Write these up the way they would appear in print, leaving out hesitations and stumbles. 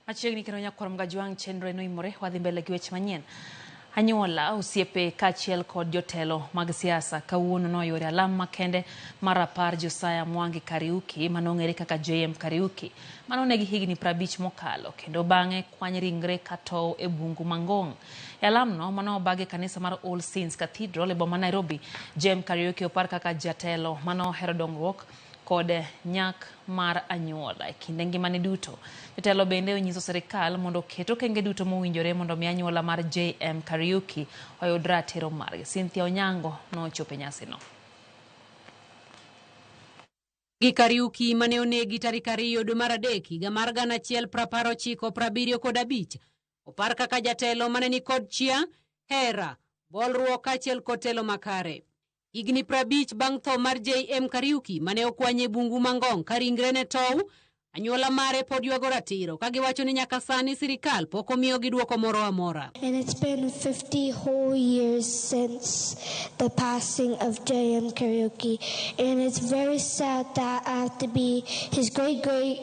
Machiegni kendo nyakwar Mgajwang' chenro eno imore wadhi mbele gi weche manyien. Anyuola, osiepe kaachiel kod jotelo mag siasa kawuono noyuoro alam makende mar rapar Josiah Mwangi Kariuki manong'ere kaka JM Kariuki manonegi higni 50 mokalo kendo bang'e kwany ringre katow e bungu Mangong'. E alamno manobag e kanisa mar All Saints Cathedral e boma Nairobi, JM Kariuki opar kaka jatelo manohero dongruok kod nyak mar anyuola e kinde ngimane duto. Jotelo bende onyiso sirikal mondo oket okenge duto mowinjore mondo mi anyuola mar JM Kariuki oyud ratiro margi. Cynthia Onyango nochopo e nyasino. Gi Kariuki mane onegi tarik 2 dwe mar 3 higa mar 1975 opar kaka jatelo mane ni kod chia, hera, bolruok kaachiel kod telo makare. Higni 50 bang' tho mar JM Kariuki mane okwany e bungu Mangong' ka ringre ne tow, anyuola mare pod ywago ratiro ka giwacho ni nyaka sani sirikal pok omiyogi dwoko moro amora. And it's been 50 whole years since the passing of J.M. Kariuki, and it's very sad that I have to be his great great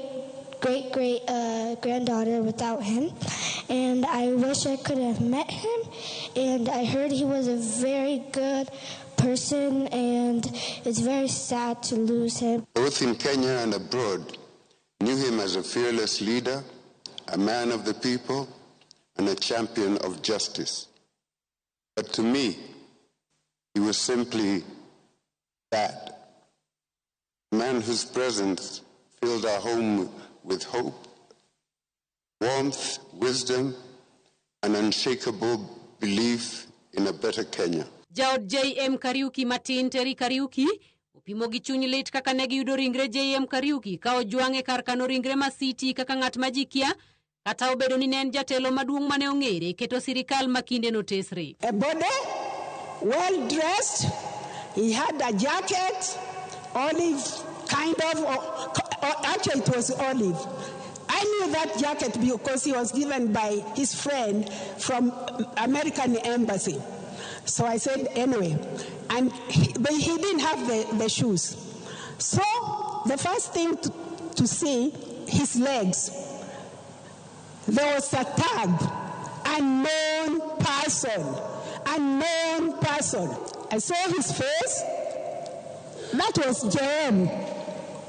great great granddaughter without him. And I wish I could have met him, and I heard he was a very good person, and it's very sad to lose him. Both in Kenya and abroad knew him as a fearless leader, a man of the people, and a champion of justice. But to me, he was simply Dad, a man whose presence filled our home with hope, warmth, wisdom, and unshakable belief in a better Kenya. Jaod JM Kariuki matin Terry Kariuki opimo gi chuny lit kaka ne giyudo ringre JM Kariuki ka ojwang' e kar kano ringre ma City kaka ng'at ma ji kia kata obedo ni ne en jatelo maduong' mane ong'ere keto sirikal ma kinde notesre. A body, well dressed, he had a jacket, olive kind of, or actually it was olive. I knew that jacket because he was given by his friend from American Embassy. So I said, anyway, but he didn't have the shoes. So the first thing to see, his legs. There was a tag, unknown person, unknown person. I saw his face. That was JM.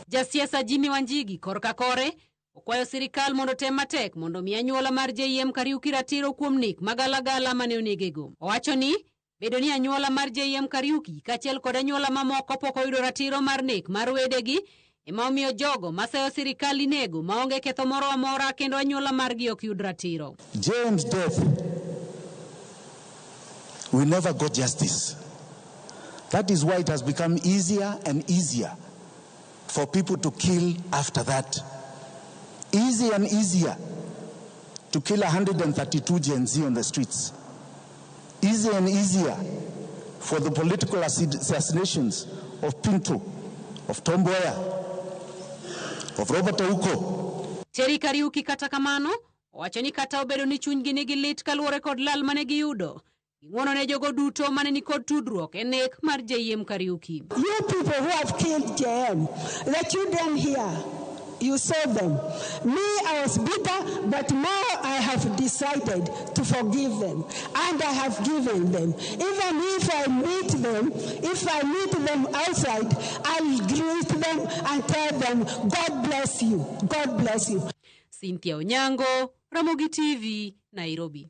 Jasiasa Jimmy Wanjigi korka kore okwayo sirikal mondo tem matek mondo mi anyuola mar JM Kariuki ratiro kuom nek magalagala mane onegego. Owacho ni bedo ni anyuola mar JM Kariuki kaachiel kod anyuola mamoko pok oyudo ratiro mar nek mar wedegi ema omiyo jogo maseyo sirikal inego maonge ketho moro amora kendo anyuola margi ok yud ratiro. James' death, we never got justice. That is why it has become easier and easier for people to kill after that. Easier and easier to kill 132 Gen Z on the streets. Easier and easier for the political assassinations of Pinto, of Tom Mboya, of Robert Ouko. Terry Kariuki kata kamano, owacho ni kata obedo ni chunygi nigi lit kaluwore kod lal mane giyudo, ging'wono ne jogo duto mane nikod tudruok e nek mar JM Kariuki. You people who have killed JM, the children here, you saw them. Me, I was bitter, but now I have decided to forgive them, and I have given them. Even if I meet them, if I meet them outside, I'll greet them and tell them, God bless you, God bless you. Cynthia Onyango, Ramogi TV, Nairobi.